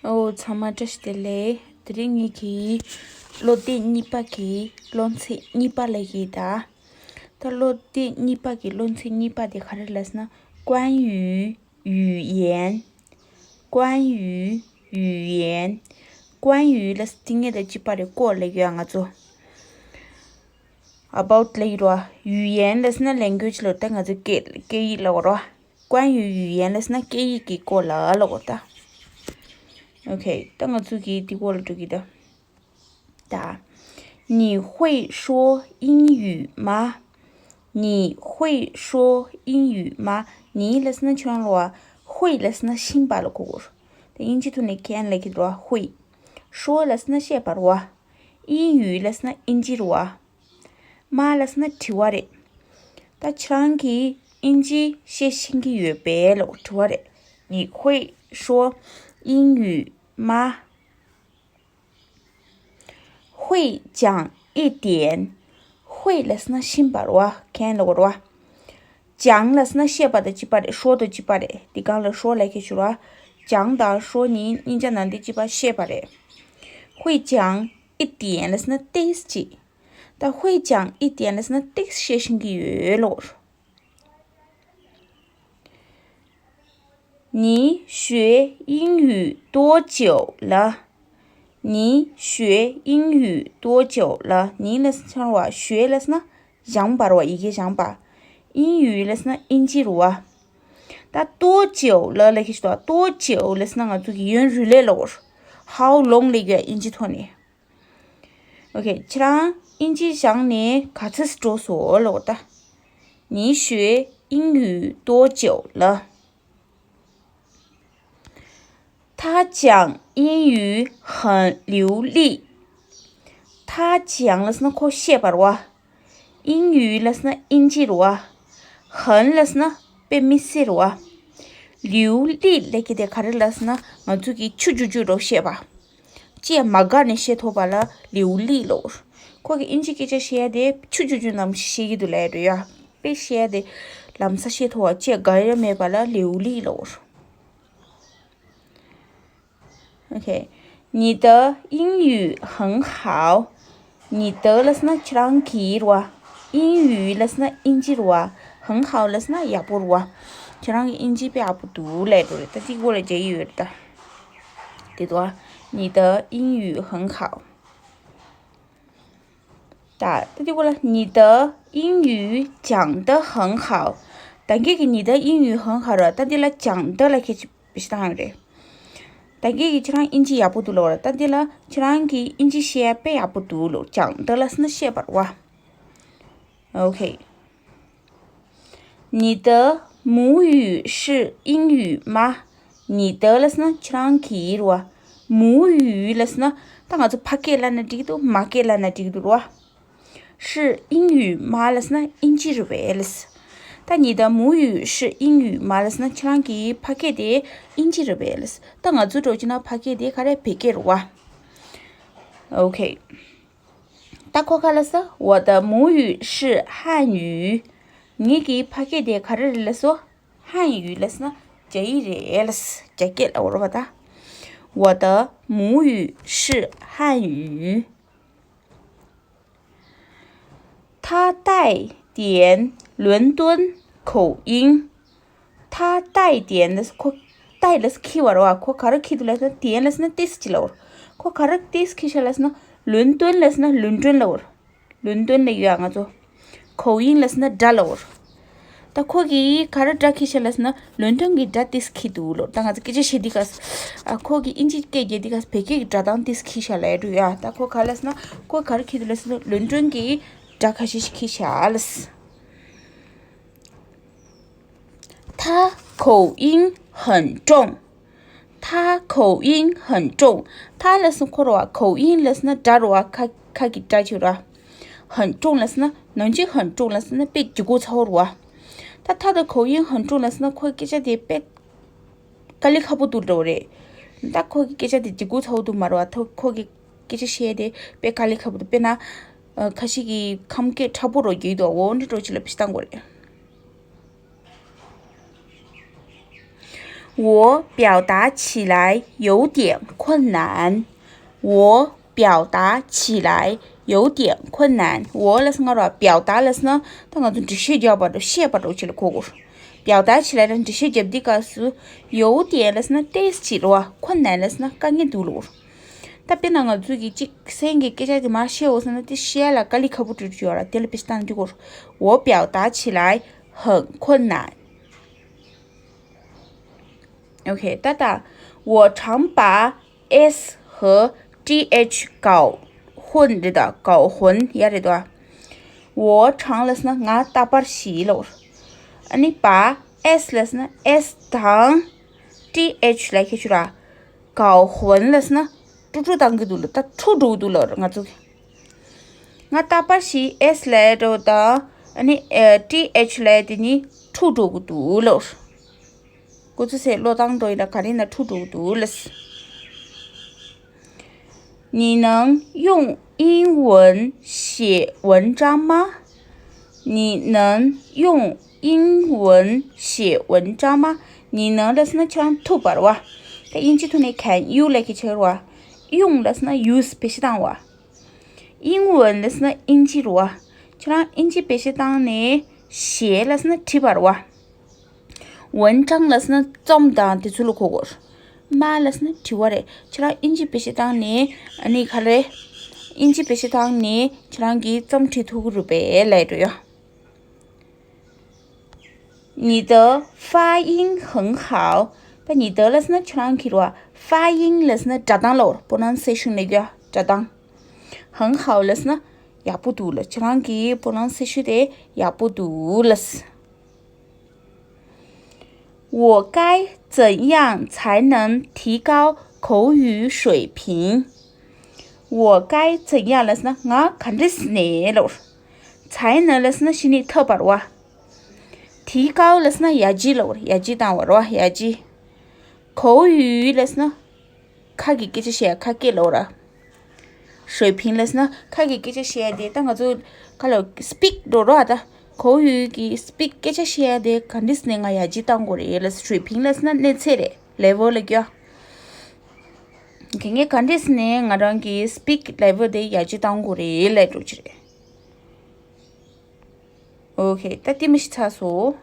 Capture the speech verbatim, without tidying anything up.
ཨོ། ཚང་མ་བཀྲ་ཤིས་བདེ་ལེགས། དེ་རིང་ངེད་ཀྱིས་སློབ་དེབ་གཉིས་པ་གི་སློབ་ཚན་གཉིས་པ་ལས་ཀྱི་ད། ད་སློབ་དེབ་གཉིས་པ་གི་སློབ་ཚན་གཉིས་པ་དེ་ག་རེ་ལབ་ཟེར་ན། 关于语言། 关于语言། 关于 ལབ་ཟེར་དེ་ངེད་ད་ཅི་པ་རེད། 过 ལབ་ཡོད་ང་ཚོ། about ལབ་ཡོད་རོ། 语言 ལབ་ཟེར་ན་language ལབ། ད་ང་ཚོ་སྐད་སྐད་ཡིག་ལབ་རོ། 关于语言 ལབ་ཟེར་ན་སྐད་ཡིག་གི་སྐོར་ལ་ལབ་ད། ཨོ་ཁེ། ད་ང་ཚོ་གི་དེ་སྐོར་ལ་འགྲོ་གི་ད། ད། 你会说英语吗？ 你会说英语吗？ 你 ལབ་ཟེར་ན་ཁྱོད་རང་ལ་བ། 会 ལབ་ཟེར་ན་ཤེས་པ་ལ་གོ་གོ། ད་དབྱིན་ཇི་ཐོག་ནས་can ལབ་ཀྱི་འདུག་བ། 会། 说 ལབ་ཟེར་ན་བཤད་པ་རེད་བ། 英语 ལབ་ཟེར་ན་དབྱིན་ཇི་རེད་བ། 吗 ལབ་ཟེར་ན་དྲི་བ་རེད། ད་ཁྱེད་རང་གིས་དབྱིན་ཇི་བཤད་ཤེས་ཀྱི་ཡོད་པས་ལབ་དྲི་བ་རེད། 你会说英语吗？ 会讲一点། 会 ལབ་ཟེར་ན་ཤེས་པ་རེད་བ། can ལབ་རེད་བ། 讲 ལབ་ཟེར་ན་བཤད་པ་དང་གཅིག་པ་རེད། 说 དང་གཅིག་པ་རེད། འདི་སྒང་ལ་说 ལབ་ཀྱི་ཞུ་ར། 讲 དང་说 གཉིས་གཉིས་ཆ་ནང་འདི་གཅིག་པ་བཤད་པ་རེད། 会讲一点 ལབ་ཟེར་ན་ཏིས་ཅིག་ད་会讲一点 ལབ་ཟེར་ན་ཏིས་བཤད་ཤེས་ཀྱི་ཡོད་ལབ། 你学英语多久了？你学英语多久了？ 你 ལབ་ཟེར་ན་བ། 学 ལབ་ཟེར་ན་སྦྱངས་པ་རེད་བ། ཡི་གེ་སྦྱངས་པ། 英语 ལབ་ཟེར་ན་དབྱིན་ཇི་རེད་བ། ད་多久了 ལབ་ཀྱི་ཞིག་འདུག 多久 ལབ་ཟེར་ན་ང་ཚོ་གི་ཡུན་རིང་ལས་ལབ། How long ལབ་ཀྱི་ཡ་དབྱིན་ཇི་ཐོག་ནས། ཨོ་ཁེ། ཁྱེད་རང་དབྱིན་ཇི་སྦྱངས་ནས་ག་ཚོད་འགྲོ་སོང་ལབ་ད། 你学英语多久了？ 他讲英语很流利。他讲 ལབ་ཟེར་ན་ཁོ་བཤད་པ་རེད་བ། 英语 ལབ་ཟེར་ན་དབྱིན་ཇི་རེད་བ། 很 ལབ་ཟེར་ན་དཔེ་མི་སྲིད་རེད་བ། 流利 ལབ་ཀྱི་དེ་ག་རེ་ལབ་ཟེར་ན་ང་ཚོ་གི་ཆུ་རྒྱུག་རྒྱུག་འདྲ་བོ་བཤད་པ། ཅི་ཡང་མ་དགའ་ནས་བཤད་ཐུབ་པ་ལ་流利 ལབ། ཁོ་གི་དབྱིན་ཇི་སྐད་ཆ་བཤད་ཡ་དེ་ཆུ་རྒྱུག་རྒྱུག་ནང་བཤད་ཀྱི་འདུག་ལབ་ཡ་འདྲ་ཡ། དཔེ་བཤད་ཡ་དེ་ལམ་སང་བཤད་ཐུབ་པ་ཅི་ཡང་དགའ་ཡ་མེད་པ་ལ་流利 ལབ། ཨོ་ཁེ། 你的英语很好། 你的 ལབ་ཟེར་ན་ཁྱེད་རང་གི་རེད་བ། 英语 ལབ་ཟེར་ན་དབྱིན་ཇི་རེད་བ། 很好 ལབ་ཟེར་ན་ཡག་པོ་རེད་བ། ཁྱེད་རང་གི་དབྱིན་ཇི་དཔེ་ཡག་པོ་འདུག་ལབ་འགྲོ་རེད། ད་དེ་སྐོར་ལ་རྒྱག་གི་ཡོད་རེད་ད། དེ་དུ་བ། 你的英语很好། ད་ད་འདི་གོ་ལ། 你的英语讲得很好། ད་གིན་གྱི་你的英语很好 ར། ད་འདི་ལ་讲得 ལ་ཁྱད་ཆོས་བེད་སྤྱོད་བཏང་ཡོད་རེད། ད་གིན་གྱི་ཁྱེད་རང་དབྱིན་ཇི་ཡག་པོ་འདུག་ལབ་ར། ད་འདི་ལ་ཁྱེད་རང་གིས་དབྱིན་ཇི་བཤད་ཡ་དཔེ་ཡག་པོ་འདུག་ལབ། 讲得 ལ་ཟེར་ན་བཤད་པ་རེད་བ། ཨོ་ཁེ། 你的母语是英语吗？ 你的 ལབ་ཟེར་ན་ཁྱེད་རང་གི་རེད་བ། 母语 ལབ་ཟེར་ན་ད་ང་ཚོ་ཕ་སྐད་ལབ་ན་འགྲིག་གི་འདུག་མ་སྐད་ལབ་ན་འགྲིག་གི་འདུག་རེད་བ། 是英语吗 ལབ་ཟེར་ན་དབྱིན་ཇི་རེད་པས་ལབ། ད་你的母语是英语吗 ལབ་ཟེར་ན་ཁྱེད་རང་གི་ཕ་སྐད་དེ་དབྱིན་ཇི་རེད་པས་ལབ། ད་ང་ཚོ་འདྲ་བོ་བྱས་ན་ཕ་སྐད་དེ་ག་རེ་བོད་སྐད་རེད་བ། ཨོ་ཁེ། ད་ཁོ་ག་ལབ་སོང་། 我的母语是汉语། ངེད་ཀྱི་ཕ་སྐད་དེ་ག་རེ་རེད་ལབ་སོང་། 汉语 ལབ་ཟེར་ན་རྒྱ་ཡིག་རེད་ལབ། རྒྱ་སྐད་ལབ་རེད་བ་ད། 我的母语是汉语། 他带点伦敦口音། 他带点 ལབ་ཟེར་ཁོ། 带 ལབ་ཟེར་འཁྱེར་བ་རེད་བ། ཁོ་ག་རེ་འཁྱེར་འདུག་ལབ་ཟེར་ན་点 ལབ་ཟེར་ན་ཏིས་ཅིག་ལབ་པ་རེད། ཁོ་ག་རེ་ཏིས་འཁྱེར་ཤག་ལབ་ཟེར་ན་伦敦 ལབ་ཟེར་ན་ལུན་ཀྲོན་ལབ་པ་རེད། ལུན་ཀྲོན་ལ་ཡོད་ང་ཚོ། 口音 ལབ་ཟེར་ན་སྒྲ་ལབ་པ་རེད། ད་ཁོ་གིས་ག་རེ་སྒྲ་འཁྱེར་ཤག་ལབ་ཟེར་ན་ལུན་ཀྲོན་གྱི་སྒྲ་ཏིས་འཁྱེར་འདུག་ལབ། ད་ང་ཚོ་སྐད་ཆ་བཤད་དུས་སྐབས་སུ། ཨ། ཁོ་གིས་དབྱིན་ཇི་སྐད་རྒྱག་དུས་སྐབས་སུ་བོད་སྐད་ཀྱི་སྒྲ་གདངས་ཏིས་འཁྱེར་ཤག་ལབ་ཡ་འདྲ་ཡ། ད་ཁོ་ག་ལབ་ཟེར་ན་ཁོ་ག་རེ་འཁྱེར་འདུག་ལབ་ཟེར་ན་ལུན་ཀྲོན་གྱི་སྒྲ་ཁ་ཤས་ཤིག་འཁྱེར་ཤག་ལབ། 他口音很重། 他口音很重། 他 ལབ་ཟེར་ན་ཁོ་རེད་བ། 口音 ལབ་ཟེར་ན་སྒྲ་རེད་བ། ཁ་ཁ་གི་སྒྲ་ཅིག་རེད་བ། 很重 ལབ་ཟེར་ན་ནང་ཆེན་很重 ལབ་ཟེར་ན་དཔེ་ལྗིད་ཁོག་ཚ་བོ་རེད་བ། ད་他的口音很重 ལབ་ཟེར་ན་ཁོའི་སྐད་ཆ་དེ་དཔེ་དཀའ་ལས་ཁག་པོ་འདུག་འདྲ་བོ་རེད། ད་ཁོ་གི་སྐད་ཆ་དེ་ལྗིད་ཁོག་ཚ་བོ་འདུག་མ་རེད་བ། ད་ཁོ་གི་སྐད་ཆ་བཤད་དེ་དཔེ་དཀའ་ལས་ཁག་པོ་འདུག་དཔེར་ན། ཨ། ཁ་ཤས་ཀྱིས་ཁམས་སྐད་མཁྲེགས་པོ་རོ་རྒྱག་གི་འདུག་འོ་འདི་འདྲ་བོ་ཅིག་ལ་བེད་སྤྱོད་བཏང་དགོས་རེད། 我表达起来有点困难。我表达起来有点困难。我 ལབ་སོང་ང་རོ། 表达 ལབ་སོང་ན་ད་ང་ཚོ་འགྲེལ་བཤད་རྒྱབ་པ་རོ། བཤད་པ་རོ་ཅིག་ལ་གོ་གོ། 表达起来 ལ་འགྲེལ་བཤད་རྒྱབ་དུས་སྐབས་སུ། 有点 ལབ་སོང་ན་ཏོག་ཙམ་རོ། 困难 ལབ་སོང་ན་དཀའ་ངལ་འདུག་ལོ། ད་དཔེར་ན་ང་ཚོ་གི་གཅིག་སེམས་ཀྱི་སྐད་ཆ་དེ་མར་བཤད་འོ་ཟེར་ན་དེ་བཤད་ལ་དཀའ་ལས་ཁག་པོ་འགྲོ་རྒྱུ་ཡོད་ར། དེ་ལ་དཔེ་ཆ་བཏང་རྒྱུ་གོ། 我表达起来很困难。OK，ད་ད། 我常把 S 和 T H 搞混 རེད་ད། 搞混 ཡ་རེད་ད། 我常 ལབ་སོང་ན་ང་རྟག་པར་ཞིག་ལབ། ཨ་ནི་把 S ལབ་སོང་ན་S དང་T H ལབ་ཁྱེད་ཆོ་ར། 搞混 ལབ་སོང་ན་དཀྲུག་དཀྲུག་བཏང་གི་འདུག་ལ། ད་འཁྲུག་འགྲོ་གི་འདུག་ལབ་ང་ཚོ་གི། ང་རྟག་པར་ཞིག་S ལབ་འགྲོ་དང་ཨ་ནི་T H ལབ་དེ་གཉིས་འཁྲུག་འགྲོ་གི་འདུག་ལབ། ཁོ་ཚོ་སེ་བློ་བཏང་འགྲོ་ཡིན་ན་ག་རེ་ན་འཁྲུག་འགྲོ་གི་འདུག་ལབ། 你能用英文写文章吗？你能用英文写文章吗？你能 ལབ་སོང་ན་ཁྱེད་རང་ཐུབ་པ་རེད་བ། ད་དབྱིན་ཇི་ཐོག་ནས་can you ལབ་ཁྱེད་ཆོ་རེད་བ། 用 ལབ་སོང་ན་use བེད་སྤྱོད་བཏང་བ། 英文 ལབ་སོང་ན་དབྱིན་ཇི་རེད་བ། ཁྱེད་རང་དབྱིན་ཇི་བེད་སྤྱོད་བཏང་ནས་写 ལབ་སོང་ན་བྲིས་པ་རེད་བ། 文章 ལབ་སོང་ན་རྩོམ་དང་དེ་ཚོ་ལ་གོ་གོ། 吗 ལབ་སོང་ན་དྲི་བ་རེད། ཁྱེད་རང་དབྱིན་ཇི་བེད་སྤྱོད་བཏང་ནས་ཨ་ནི་ག་རེ། དབྱིན་ཇི་བེད་སྤྱོད་བཏང་ནས་ཁྱེད་རང་གིས་རྩོམ་བྲིས་ཐུབ་ཀྱི་རེད་པས་ལབ་འགྲོ་ཡ། 你的发音很好。ད་你的 ལབ་སོང་ན་ཁྱེད་རང་གི་རེད་བ། 发音 ལབ་སོང་ན་སྒྲ་གདངས་ལབ་པ་རེད། pronunciation ལབ་རྒྱུ་སྒྲ་གདངས། 很好 ལབ་སོང་ན་ཡག་པོ་འདུག་ལབ། ཁྱེད་རང་གི་pronunciation དེ་ཡག་པོ་འདུག་ལབ། 我该怎样才能提高口语水平？我该怎样 ལབ་སོང་ན་ང་ག་འདྲས་ནས་ལབ། 才能 ལབ་སོང་ན་ཤི་ནི་ཐབས་པར་བ། 提高 ལབ་སོང་ན་ཡར་རྒྱས་ལབ། ཡར་རྒྱས་བཏང་བ་རེད་བ། ཡར་རྒྱས། 口语 ལབ་སོང་ན། ཁ་གི་སྐད་ཆ་བཤད་ཡ་ཁ་སྐད་ལབ་ར། 水平 ལབ་སོང་ན་ཁ་གི་སྐད་ཆ་བཤད་ཡ་དེ་ད་ང་ཚོ་ཁ་ལ་speak འགྲོ་རོགས་ཨ་ད། 口语 གི་speak སྐད་ཆ་བཤད་ཡ་དེ་ག་འདྲས་ནས་ང་ཡར་རྒྱས་བཏང་དགོས་རེད་ལབ། 水平 ལབ་སོང་ན་གནས་ཚད་རེད། level ལབ་རྒྱུ། གལ་ངས་ག་འདྲས་ནས་ང་རང་གི་speak level དེ་ཡར་རྒྱས་བཏང་དགོས་རེད་ལབ་འགྲོ་གི་རེད། ཨོ་ཁེ། ད་དེ་མི་ཤི་ཚར་སོང་།